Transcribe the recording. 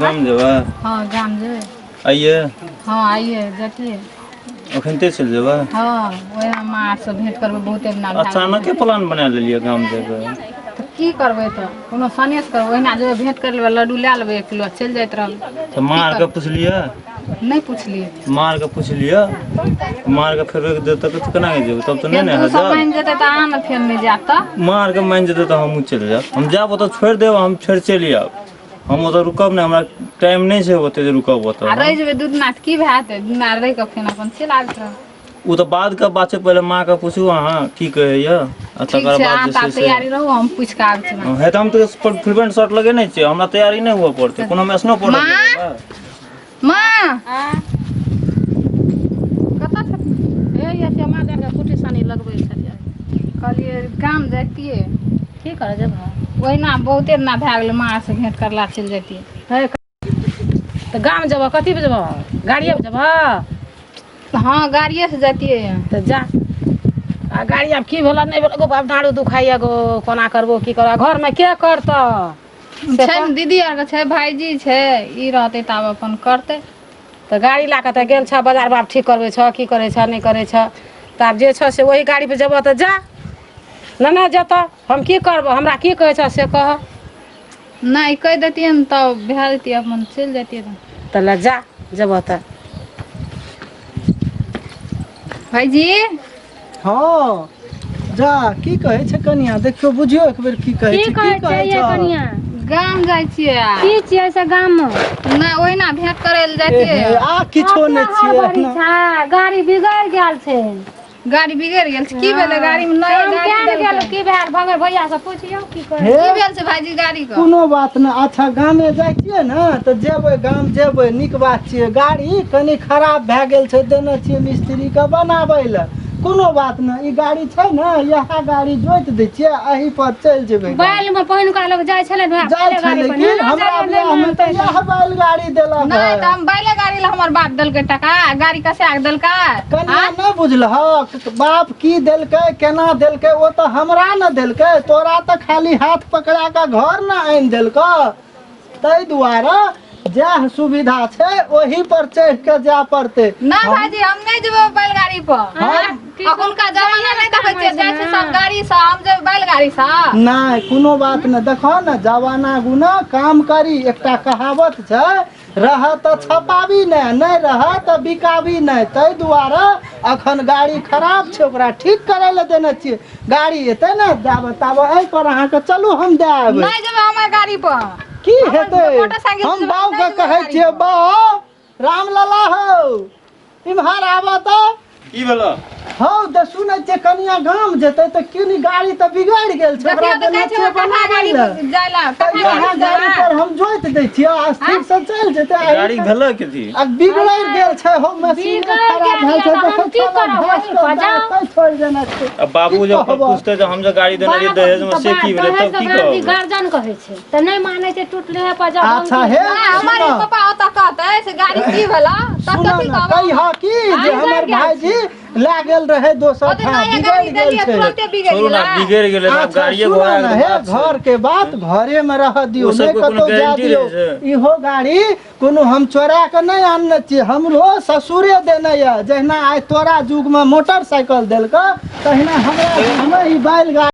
गाम जेबै? हँ, गाम जेबै। आइए? हँ, आइए जतियै। अखनते चलि जेबै? हँ, ओहिना माँ आरसँ भेँट करबै, बहुते दिना भए गेल। अचानके प्लान बना लेलियै गाम जेबै? तऽ की करबै? तऽ कोनो सनेस करबै, ओहिना जेबै, भेँट कर लेबै, लड्डू लए लेबै 1 किलो, चलि जाइत रहबै। तऽ माँ आरके पुछलियै? नहि पुछलियै। माँ आरके पुछलियै, माँ आरके फेर रोकि देत तऽ केना के जेबै? तब तऽ नहि फेर ने तू हैत सब जायब। मानि जेतै तऽ अहाँ ने फेर नहि जायब तऽ। माँ आरके मानि जेतै तऽ हमहूँ चलि जायब। हम जायब, ओतऽ छोड़ि देब, हम फेर चलि आयब। हम ओतऽ रुकब नहि, हमरा टाइम नहि छै ओते जे रुकब ओतऽ। आ रहि जेबै 2 दिना तऽ की भए जेतै? 2 दिना रहि कऽ फेर अपन चलि आबैत रहब। ओ तऽ बाद के बात छै, पहिले माँ के पूछू अहाँ की कहैया आ ठीक तकर छै। बाद अहाँ जे तऽ छै आब से तैयारी रहू, हम पूछि कऽ आबै छी माँ। हे, तऽ हम तऽ फुल पैंट शर्ट लगेने छियै, हमरा तैयारी नहि हुअ पड़तै। कोनो हम स्नो पाउडर माँ? लगेबै। माँ कतऽ छथिन? हे ये छै, माँ जाके कुटी सानी लगबै छलियै। कहलियै गाम जैतियै। की करऽ जेबह? ओहिना बहुते दिना भए गेलै, माँ से भेंट करला चलि जैतियै। हे, तऽ गाम जेबह? कथी पे जेबह? गाड़िए पे जेबह? हँ, गाड़िए से जैतियै। तऽ जा। आ गाड़ी आब की भेल, नहि भेल गो, आब डाँड़ो दुखाइया गो, कोना करबो, की करबो? घरमे के करतऽ से? छै ने दीदी आरके, छै भाईजी छै, ई रहतै तऽ आब अपन करतै। तऽ गाड़ी लए कऽ तऽ गेल छह बाजार, बाप ठीक करबै छह, की करै छह, नहि करै छह, तऽ आब जे छह से ओही गाड़ी पे जेबह तऽ जा, नहि ने जेतऽ हम की करबह? हमरा की कहै छह से कह। नहि कहि दैतियै ने तब भए जैतियै, अपन चलि जैतियै तऽ। तऽ लए जा, जेबह तऽ। भाईजी। हँ, जा, की कहै छै कनिया? देखियौ, बुझियौ एक बेर की कहै की छै। कहै की कहै छै ये छै? कनिया? गाम जाइ छियै आ की छियै से गाम मे? नहि, ओहिना भेंट करै लए ए जैतियै। हे, आ किछो कते नहि छियै हड़बड़ी एहिना। छै, गाड़ी बिगड़ि गेल छै। गाड़ी बिगड़ि गेल छै? की भेलै गाड़ी मे? नया हम गाड़ी किया ने देलकै। गेल, की भेल? भंगे भैया से पुछियौ की कहै। हे की भेल छै भाईजी गाड़ी के? कोनो बात नहि। अच्छा, गामे जाइ छियै ने तऽ जेबै, गाम जेबै, नीक बात छियै। गाड़ी कनि खराब भए गेल छै, देने छियै मिस्त्रीके बनाबै लए। कोनो बात नहि, ई गाड़ी छै ने, इएह गाड़ी जोति दै छियै, एही पर चलि जेबै गाम। बैल मे पहिलुका लोक जाइ छलै ने, जाइ बैले गाड़ी छलै पर कि ने हमरा जाइ बियाहमे तऽ इएह बैलगाड़ी देलक। नहि है तऽ हम बैले गाड़ी लए हमर बाप देलकै टका, गाड़ी कसा के देलकै? कनिया, नहि बुझलहक? बाप की देलकै, केना देलकै, ओ तऽ हमरा ने देलकै, तोरा तऽ खाली हाथ पकड़ा कऽ घर ने आनि देलकऽ। ताहि दुआरे जएह सुविधा छै ओही पर चढ़ि कऽ जाय पड़तै। ना भाईजी, हम नहि जेबै बैलगाड़ी पर। हम अखुनका जमाना नहि देखै छियै, जाइ छै सब गाड़ी से, हम जेबै बैलगाड़ी से? नहि, कोनो बात नहि। देखो ने, जमाना गुना काम करी। एकटा कहावत छै, रह तऽ छपाबी नहि, नहि रह तऽ बिकाबी नहि। ताहि दुआरे अखन गाड़ी खराब छै, ओकरा ठीक करै लए देने छियै। गाड़ी एतै ने जाबे ताबे एहि पर अहाँके चलू, हम दए एबै। नहि जेबै हमर गाड़ी पर। की हेतै? मोटरसाइकिल हम से बाबू नहि के जेबै कहै गाड़ी छियै। पर। बाउ रामलला हौ, इम्हर आबऽ तऽ। की भेल? हौ, तऽ सुनै छियै कनिया गाम जेतै तऽ कनि गाड़ी तऽ बिगड़ि गेल छै, ओकरा देखियौ तऽ देने कहै छै छियै कथा बनाबै गाड़ी लए। जाय लए तऽ कथा इएह गाड़ी गाड़ी जेबै? पर हम जोति दै छियै आ स्थिर से चलि जेतै आ गाड़ी भेल कथी? आ बिगड़ि गेल छै हौ, मशीन बिगड़ि खराब गेल भेल यऽ छै। तऽ हम देखै की छौ ने, करब? घास वही पर के जाउ। तै छोड़ि देने छै। आ बाबू की जब कहबह? पूछते जे हम जे गाड़ी देने रहियै दहेज मे, से की भेलै, तब की कहबै? गार्जियन कहै छै तऽ नहि मानै छै, टूटले पर जाउ। अच्छा हे। हमर सुनऽ। पापा ओतऽ कहतै से गाड़ी की भेला तऽ सुनऽ कथी ने, कहबै? कहिह कि जे हमर भाईजी लए गेल रहै दोसर ओते ठाम, नया गाड़ी बिगड़ि गेल देलियै, छै। तुरन्ते बिगड़ि छोड़ू ने, गेलै। बिगड़ि गेलै तऽ आब अच्छा गाड़िए सुनऽ घोड़ा ने के हे, बात छै। घर के बात घरे में रह दियौ, ओ नहि सबके कोनो कतौ जा गारंटी दियौ। रहै छै? इहो गाड़ी कोनो हम चोरा कऽ नहि आनने छियै, हमरो ससुरे देने यऽ। जहिना आइ तोरा युग में मोटरसाइकिल देलकऽ, तहिना हमरा युग में ई बैलगाड़ी।